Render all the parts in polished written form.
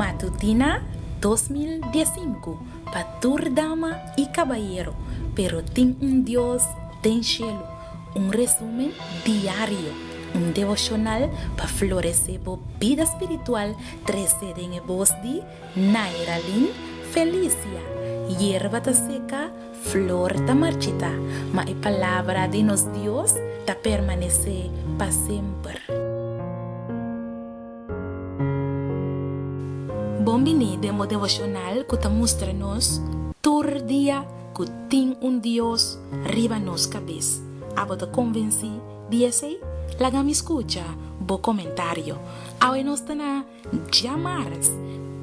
Matutina 2015 pa tur dama i kabayero, pero tin un Dios den shelu. Un resumen diario, un devoshonal pa floresé bo bida spiritual trese den e bos di Nairalyn Felicia. Yerba ta seka, flor ta marchitá, ma e palabra di nos Dios ta permanesé pa semper. Bon bini den bo devoshonal ku ta mustra nos tur dia ku tin un Dios riba nos kabes. Abo ta konvensí di esei? Laga mi skucha bo komentario. Awe nos ta na djamars,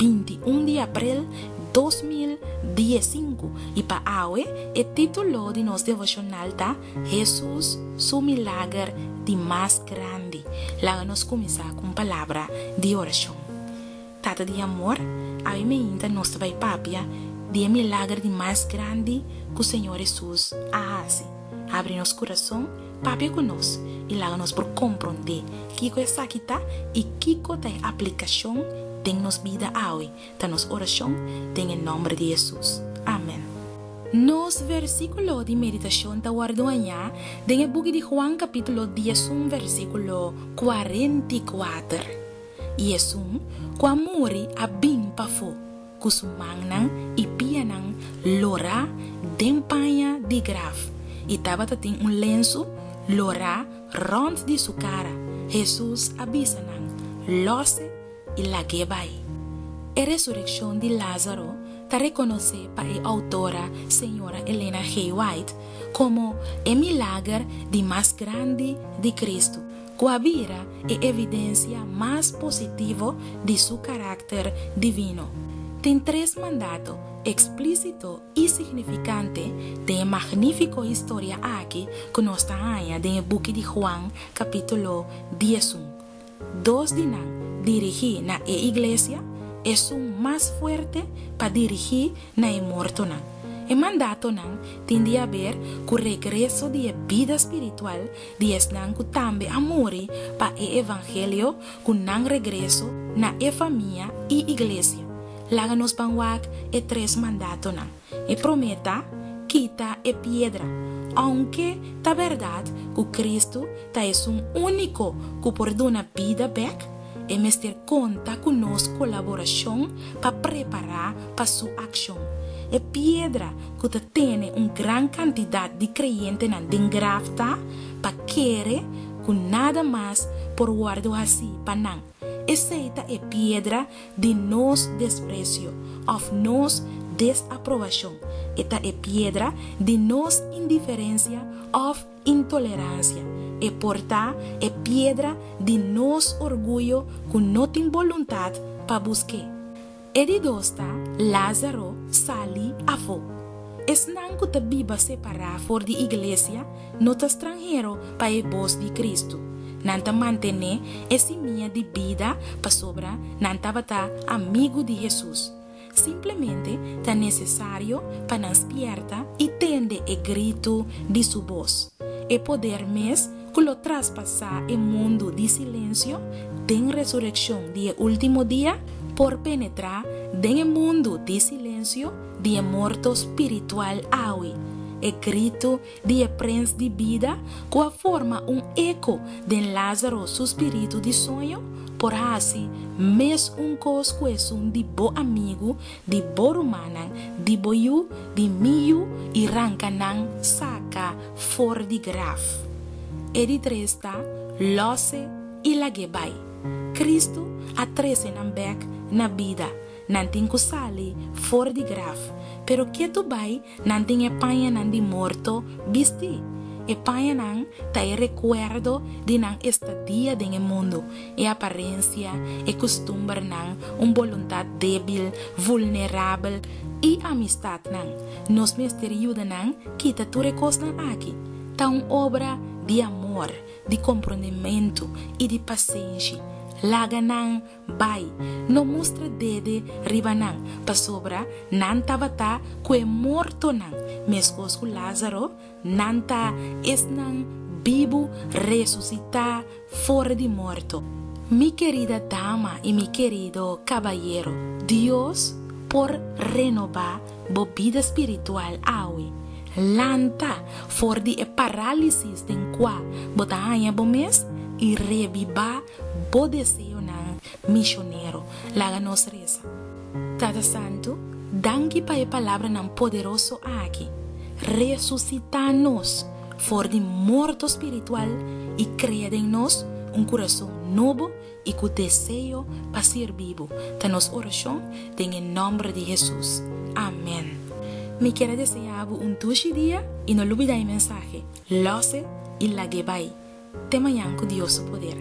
21 di aprel 2015 i pa awe e título di nos devoshonal ta Hesus su milager di mas grandi. Laga nos kuminsá ku un palabra di orashon. Tata di amor, awe meinta nos ta bai papia di e milager di mas grandi ku Señor Hesus a hasi. Habri nos kurason, papia ku nos i laga nos por komprondé kiko esaki ta i kiko ta e aplikashon den nos bida awe. Ta nos orashon den e nòmber di Hesus. Amèn. Nos versíkulo di meditashon ta wòrdu hañá den e buki di Juan kapítulo 11 versíkulo 44. I esun ku a muri a bin pafó ku su mannan i pianan lorá den paña di graf i tabata tin un lensu lorá rònt di su kara. Hesus a bisa nan, Lòs'e i lag'é bai. E resurekshon di Lázaro ta rekonosé pa e outora señora Elena G. White komo e milager di mas grandi di Kristu, ku a bira e evidensia mas positivo di su karakter divino. Tin tres mandato eksplísito i signifikante den e magnífiko historia aki ku nos ta haña den e buki di Juan kapítulo 11. Dos di nan dirigí na e iglesia, esun mas fuerte pa dirigí na e mortonan. E mandatonan tin di haber ku regreso di e bida spiritual di esnan ku tambe a muri pa e evangelio ku nan regreso na e famia i iglesia. Laga nos ban wak e tres mandatonan. E promé ta, Kita e piedra. Ounke ta bèrdat ku Kristu ta esun úniko ku por duna bida bèk, e mester konta ku nos kolaborashon pa prepará pa su akshon. E piedra ku ta tene un gran kantidat di kreyentenan den graf ta pa kere ku nada mas por wòrdu hasí pa nan. Esei ta e piedra di nos despresio òf nos desaprobashon. E ta e piedra di nos indiferensia òf intoleransia. E por ta e piedra di nos orguyo ku no tin boluntat pa busk'é. E di dos ta, Lázaro sali afó. Esnan ku ta biba separá for di iglesia no ta stranhero pa e bos di Kristu. Nan ta mantené e simia di bida pasobra nan tabata amigu di Hesus. Simplemente ta nesesario pa nan spièrta i tende e gritu di su bos. E poder mes ku lo traspasá e mundu di silensio den resurekshon di e último dia por penetrá den e mundu di silensio di e morto spiritual awe. E gritu di e Prens di bida ku a forma un eko den Lázaro su spiritu di soño por hasi mes un kos ku esun di bo amigu, di bo rumannan, di bo yu, di mi yu i ranka nan saka for di graf. E di tres ta, Lòs'e i lag'é bai. Kristu a trese nan bèk na bida. Nan tin ku sali for di graf. Pero ketu bai nan tin e pañanan di morto bistí. E pañanan ta e rekuerdo di nan estadia den e mundu, e aparensia, e kustumbernan, un boluntat débil, vulnerabel, i amistatnan. Nos mester yuda nan kita tur e kosnan aki. Ta un obra di amor, di komprondementu i di pasenshi. Laga nan bai. No mustra dede riba nan, pasobra nan tabata ku e mortonan, meskos ku Lázaro, nan ta esnan bibu resusitá for di morto. Mi kerida dama i mi kerido kabayero, Dios por renobá bo bida spiritual awe. Lanta for di e parálisis den kua bo ta haña bo mes i rebibá bo deseonan mishonero. Laga nos resa. Tata Santu, danki pa e palabranan poderoso aki. Resusitá nos for di morto spiritual i krea den nos un kurason nobo i ku deseo pa sirbi bo. Ta nos orashon den e nòmber di Hesus. Amèn. Mi kier a deseá bo un dushi dia i no lubidá e mensahe, Lòs e i lag'é bai. Te mañan ku Dios su poder.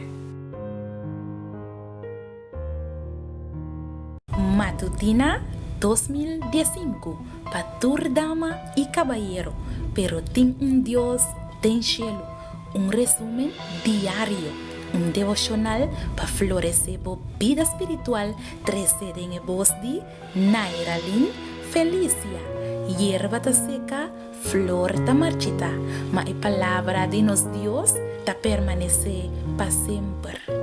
Matutina 2015 pa tur dama i kabayero, pero tin un Dios den shelu. Un resumen diario, un devoshonal pa floresé bo bida spiritual trese den e bos di Nairalyn Felicia. Yerba ta seka, flor ta marchitá, ma e palabra di nos Dios ta permanesé pa semper.